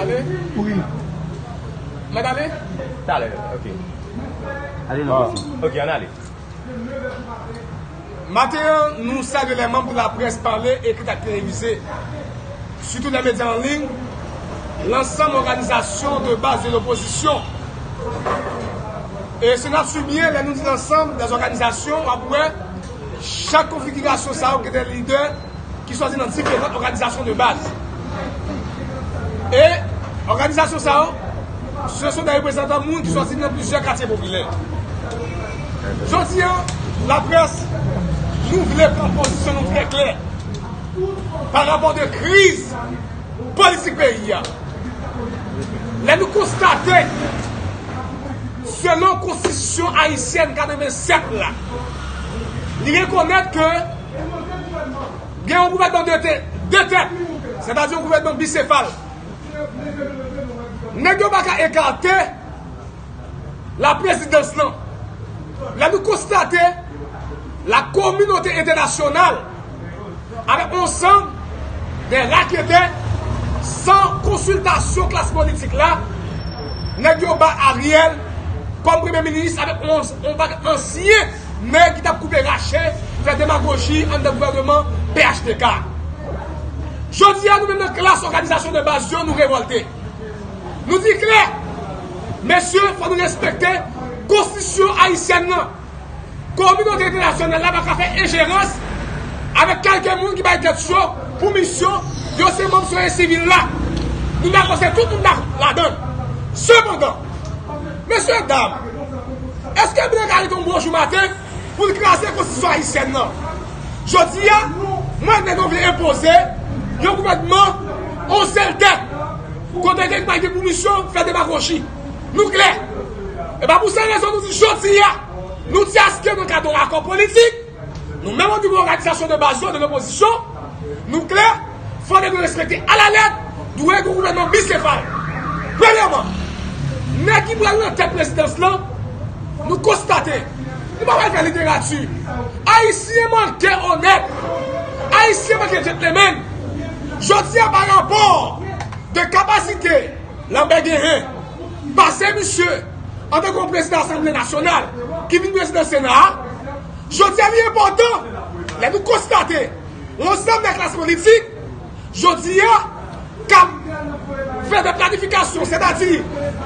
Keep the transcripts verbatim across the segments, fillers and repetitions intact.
Ale? Wi. Mèt ale? Talè, ok. Ale non, ah, ok, ann ale. Maten an, nou salye lè manm de laprès pale, ekri ak televize, sitou lè medya an liy, lansanm òganizasyon de baz de lopozisyon. E si n ap swiv byen, lè nou di lansanm dè òganizasyon, w ap wè chak konfigirasyon sa yo gen de lidè ki sòti nan diferan òganizasyon de baz. E òganizasyon sa yo, se son de reprezantan moun ki sòti nan plizyè katye popilè. Jodi a, laprès, nou vle pran pozisyon nou trè klè pa rapò de kriz politik peyi a. Lè nou konstate, selon konstitisyon ayisyèn katrevennsèt la, li rekonèt ke gen yon gouvènman de tè-, de tèt, sètadi yon gouvènman bisefal. Nèg yo pa ka ekate laprezidans lan. Lè nou konstate la kominote entènasyonal avèk yon ansanm de raketè, san konsiltasyon klas politik la, nèg yo ba Ariel kòm premye minis avèk yon, yon pakèt ansyen nèg ki t ap koupe rache, fè demagoji anndan gouvèneman P H T K. Jodi a, nou menm nan klas òganizasyon de baz yo, nou revòlte. Nou di klè, mesye, fò nou respekte konstitisyon ayisyèn nan. Kominote entènasyonal la pa ka fè enjerans avèk kèlke moun ki bay tèt yo pou misyon, yo se manm sosyete sivil la. Nou dakò se tout moun la, ladan. Sepandan, mesye dam, èske blan ka rete yon bon jou maten pou l kraze konstitisyon ayisyèn nan? Jodi a, mwen nèg yo vle enpoze yon gouvènman yon sèl tèt, kote gen nèg ki pou misyon fè demagoji. Nou klè. E pa pou sa rezon nou di jodi a, nou di aske nan kad yon akò politik, nou menm o nivo òganizasyon de baz yo, de lopozisyon, nou klè, fò nèg yo respekte alalèt, dwe gen yon gouvènman bisefal. Premyèman, nèg ki pral nan tèt prezidans lan, nou konstate, nou pa pral fè literati. Ayisyen manke onèt. Ayisyen manke gentleman. Jodi a, pa rapò de kapasite Lambert genyen, pase misye antanke yon prezidan Asanble Nasyonal ki vin prezidan Sena a, jodi a li enpòtan lè nou konstate yon ansanm de klas politik jodi a k ap fè de planifikasyon, sètadi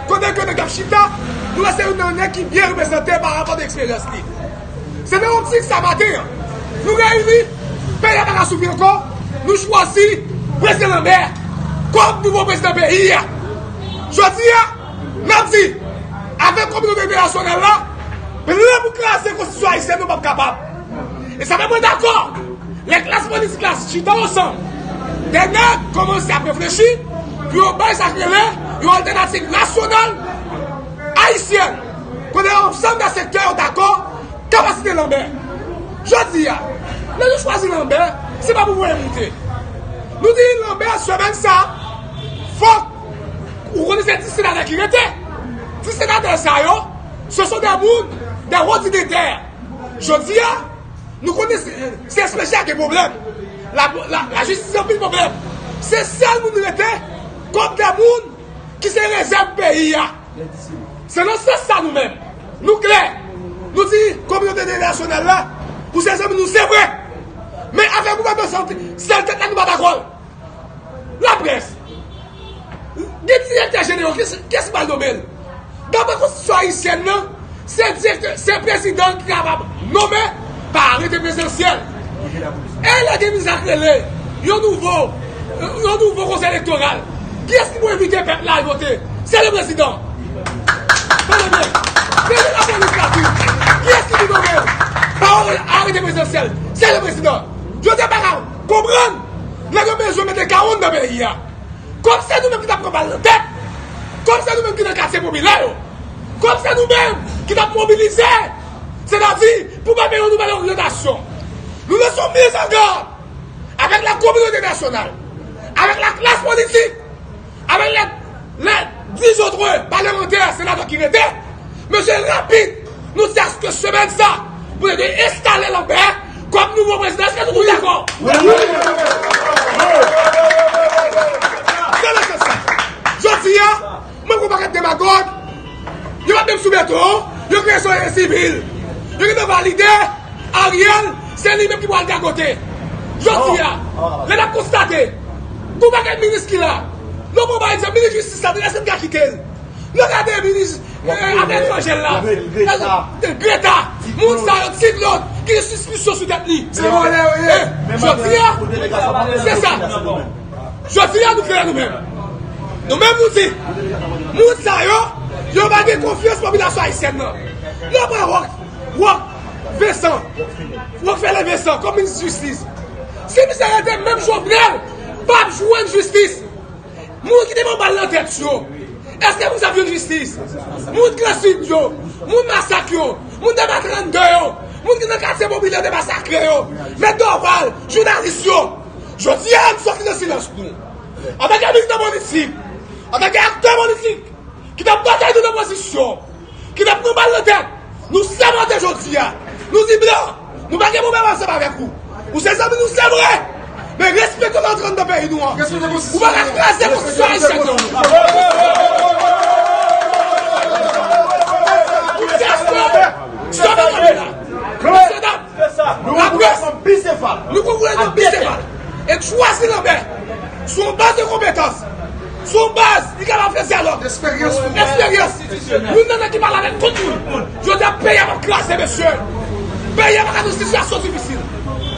kote ke nèg ap chita, nou wè se youn nan nèg ki byen reprezante pa rapò de eksperyans li. Se nan optik sa maten an, nou reyini, peyi a pa ka soufri ankò, nou chwazi Prezidan Lambert kòm nouvo prezidan peyi a. Jodi a, n ap di, avèk kominote entènasyonal la, plan pou kraze konstitisyon ayisyèn nou p ap kapab. E sa fè mwen dakò, lè klas politik la chita ansanm, de nèg kòmanse ap reflechi pou yo bay sa k rele yon altènativ nasyonal ayisyèn, kote ansanm de sektè yo dakò kapasite Lambert. Jodi a, lè nou chwazi Lambert, se pa pou voye moute. Nou di Lambert, semèn sa, fòk ou konnen se dis senatè ki rete. Dis senatè sa yo, se son de moun, de wo dignitè. Jodi a, nou konnen se, se S P J a gen pwoblèm. La, la, lajistis gen anpil pwoblèm. Se sèl moun rete kòm de moun ki se rezèv peyi a. Se nan sans sa nou menm, nou klè. Nou di kominote entènasyonal la, ou se zanmi nou, se vre. Men afè gouvènman sèl, sèl tèt la, nou pa dakò. Laprès. Gen direktè jeneral, kiyès, kiyès ki pral nonmen l? Daprè konstitisyon ayisyèn nan, se direktè, se prezidan ki kapab nonmen pa arete prezidansyèl. E lè gen sa k rele yon nouvo, yon nouvo konsèy elektoral, kiyès ki pou envite pèp la al vote? Se le prezidan. Tande byen. Prezidan lapolis la di, kiyès ki pou nonmen l pa arete prezidansyèl? Se le prezidan. Jodi a pa ka konprann nèg yo bezwen mete kawon nan peyi a. Kòm se nou menm ki t ap pran bal nan tèt, kòm se nou menm ki nan katye popilè yo, kòm se nou menm ki t ap mobilize, sètadi pou bay yon nouvèl oryantasyon. Nou lanse yon mizangad avèk la kominote entènasyonal, avèk la klas politik, avèk lè, lè dizòt palmantè, senatè ki rete, mesye, rapid, nou di aske semèn sa, pou yo te enstale Lambert kòm nouvo prezidan. Èske nou tout dakò? Wi. Yo, yo kreye sosyete sivil. Yo gentan valide Ariel, se li menm ki pral gagote. Jodi a, lè n ap konstate, gon pakèt minis ki la. Nou pran pa egzanp, minis jistis la, èske n ka kite l? Nou gade minis, eh, afè etranjè la. Greta. Greta. Moun sa yo, Ti Claude, ki gen sispisyon sou tèt li. Se vòlè yo ye. Eh, jodi a, se sa. Jodi a, nou klè nou menm. Nou menm nou di, moun sa yo, yo pa gen konfyans popilasyon ayisyèn nan. Nou pran Rock, Rock Vincent, Rockefeller Vincent, kòm minis jistis. Si misye rete menm Jovenel, p ap jwenn jistis. Moun ki te pran bal nan tèt yo, èske moun sa ap jwenn jistis? Moun Gran Sid yo, moun Masak yo, moun Deba trannde yo, moun ki nan katye popilè yo te masakre yo, Mèt Dorval, jounalis yo. Jodi a, nou sòti nan silans nou. Antanke militan politik, antanke aktè politik, ki t ap batay nou nan opozisyon, ki t ap pran bal nan tèt, nou sèmante jodi a. Nou di blan, nou pa gen pwoblèm ansanm avèk ou. Ou se zanmi nou, se vre. Men respekte lòd anndan peyi nou an. Ou pa ka kraze konstitisyon ayisyèn nan. Ou di aske, stop kanpe la. Mesye dam, apre, nou konn voye nou bise fal. E chwazi Lanbè sou yon baz de konpetans, sou yon baz li kapab fè dyalòg. Eksperyans. Youn nan nèg ki pale avèk tout moun. Jodi a, peyi a p ap kraze, mesye. Peyi a pa ka nan sitiyasyon difisil.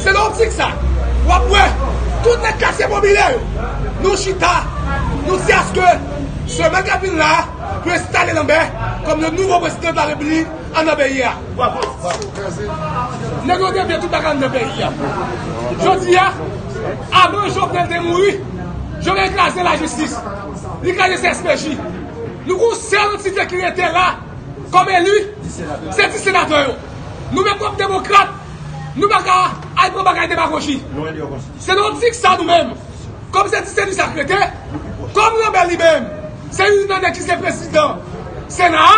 Se nan optik sa, w ap wè tout nèg katye popilè yo, nou chita, nou di aske semèn k ap vin la, pou enstale Lanbè kòm yon nouvo prezidan de la Repiblik anndan peyi a. Nèg yo devye tout bagay anndan peyi a. Jodi a, avan Jovenel te mouri, Jovenel kraze lajistis. Li kraze C S P J. Nou gon sèl antite ki rete la kòm eli, se dis senatè yo. Nou menm kòm demokrat, nou pa ka al pran bagay demagoji. Se nan optik sa nou menm. Kòm se dis eli sa k rete, kòm Lanbè li menm, se youn nan nèg ki se prezidan Sena a,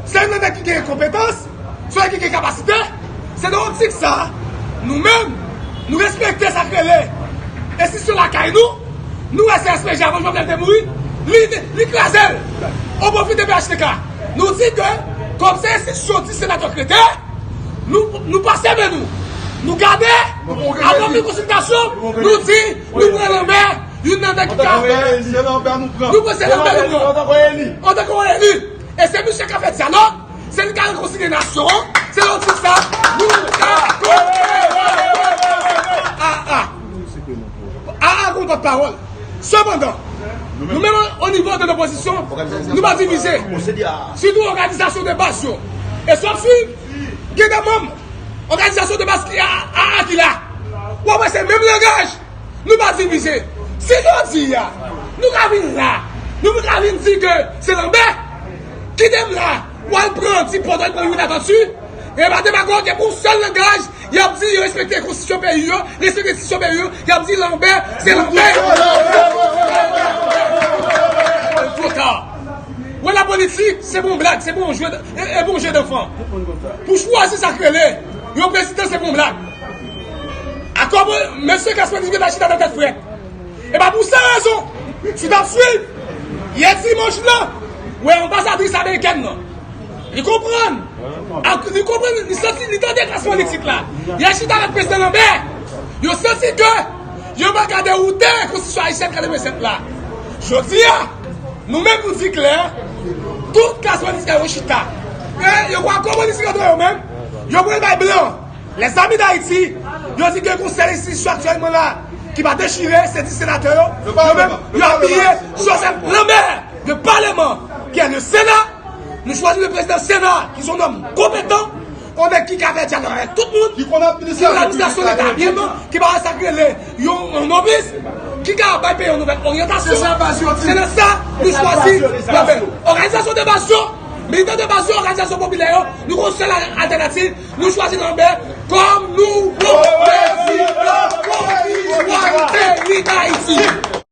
se youn nan nèg ki gen konpetans, se youn ki gen kapasite, se nan optik sa, nou menm, nou respekte sa k rele enstitisyon lakay nou, nou wè C S P J avan Jovenel te mouri, li, li kraze l o pwofi de P H T K. Nou di ke, kòm se enstitisyon dis senatè k rete, nou, nou pase men nou. Nou gade, apre anpil konsiltasyon, nou di, nou pran Lanbè, youn nan nèg ki ka. Nou pran, se Lanbè nou pran. Antanke yon eli. E se misye k ap fè dyalòg, se li k ap rekonsilye nasyon an, se nan optik sa, nou ka. A, a. A, a, gon pòtpawòl. Sepandan, nou menm o nivo de lopozisyon, nou pa divize. Sitou òganizasyon de baz yo. E sa w ap swiv, gen de manm òganizasyon de baz ki a, a, a ki la. W ap wè se menm langaj, nou pa divize. Si jodi a, nou ka vin la, nou ka vin di ke se Lanbè, kite m la, w al pran ti pòt, w al pran yon atati, e pa demagòg, e pou sèl langaj, y ap di yo respekte konstitisyon peyi yo, respekte enstitisyon peyi yo, y ap di Lanbè, se Lanbè. Twò ta. Wè, lapolitik, se pa yon blag, se pa yon jwe, e, e pa yon jeu d'enfant. Pou chwazi sa k rele yon prezidan, se pa yon blag. Akò, mesye Kasmèt, li gentan chita nan tèt frèt. E pa pou sa rezon, si w t ap swiv, yè dimanch lan, wè anbasadris amerikèn nan. Li konprann. Ak, li konprann, li santi, li tande klas politik la. Li al chita avèk prezidan Lanbè. Yo santi ke yo pa ka dewoute konstitisyon ayisyèn katrevennsèt la. Jodi a, nou menm nou di klè, tout klas politik la yo chita. E yo pran kòb politik yo menm, yo pral bay blan. Lèzami d Ayiti, yo di gen yon sèl enstitisyon aktyèlman la ki pa dechire, se dis senatè yo. Yo menm, yo apiye Joseph Lambert, le Parlement, qui est le Sénat. Nou chwazi le prezidan Sena, ki se yon nonm konpetan, yon nèg ki ka fè dyalòg avèk tout moun, ki konn administrasyon Leta byen, ki pa sa k rele yon, yon nobis, ki ka bay peyi yon nouvèl oryantasyon. Se nan sa nou chwazi Lambert. Òganizasyon de baz yo, militan de baz yo, òganizasyon popilè yo, nou gon sèl altènativ, nou chwazi Lambert kòm nouvo prezidan pwovizwa peyi Dayiti.